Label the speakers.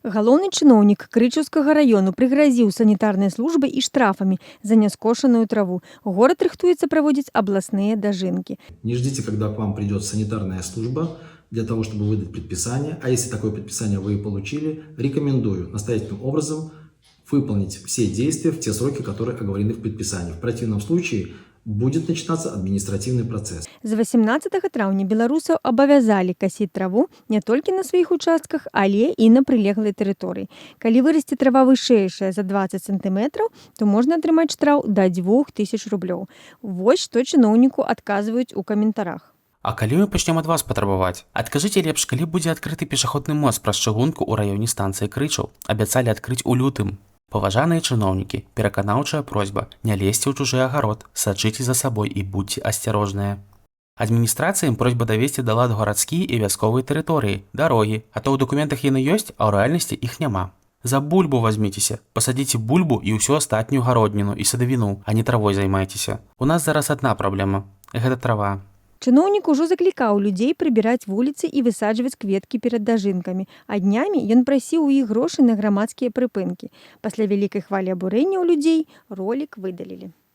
Speaker 1: Галоўны чыноўнік Крычаўскага раёну прыгразіў санітарнай службай і штрафамі за няскошаную траву. Горад рыхтуецца праводзіць абласныя дажынкі.
Speaker 2: Не ждите, когда к вам придет санитарная служба для того, чтобы выдать предписание. А если такое предписание вы и получили, рекомендую настоятельным образом выполнить все действия в те сроки, которые оговорены в предписании. В противном случае будет начинаться административный процесс.
Speaker 1: З 18 траўня беларусаў абавязалі касіць траву не толькі на сваіх участках, але і на прылеглай тэрыторыі. Калі вырасце трава вышэйшая за 20 сантыметраў, то можна атрымаць штраф да 2000 рублёў. Вось што чыноўніку адказваюць у каментарах.
Speaker 3: А калі мы пачнём ад вас патрабаваць? Адкажыце лепш, калі будзе адкрыты пешаходны мост праз чыгунку ў раёне станцыі Крычаў? Абяцалі адкрыць у лютым. Паважаныя чыноўнікі, пераканаўчая просьба: не лезьце ў чужы агарод, сачыце за сабой і будьце асцярожныя. Адміністрацыям просьба давесці да ладу гарадскія і вясковыя тэрыторыі, дарогі, а то ў дакументах яны ёсць, а ў рэальнасці іх няма. За бульбу вазьміцеся, пасадзіце бульбу і ўсю астатнюю гародніну і садавіну, а не травой займайцеся. У нас зараз адна праблема. Гэта трава.
Speaker 1: Чыноўнік ужо заклікаў людзей прыбіраць вуліцы і высаджваць кветкі перад дажынкамі, а днямі ён прасіў у іх грошы на грамадскія прыпынкі. Пасля вялікай хвалі абурэння ў людзей ролік выдалілі.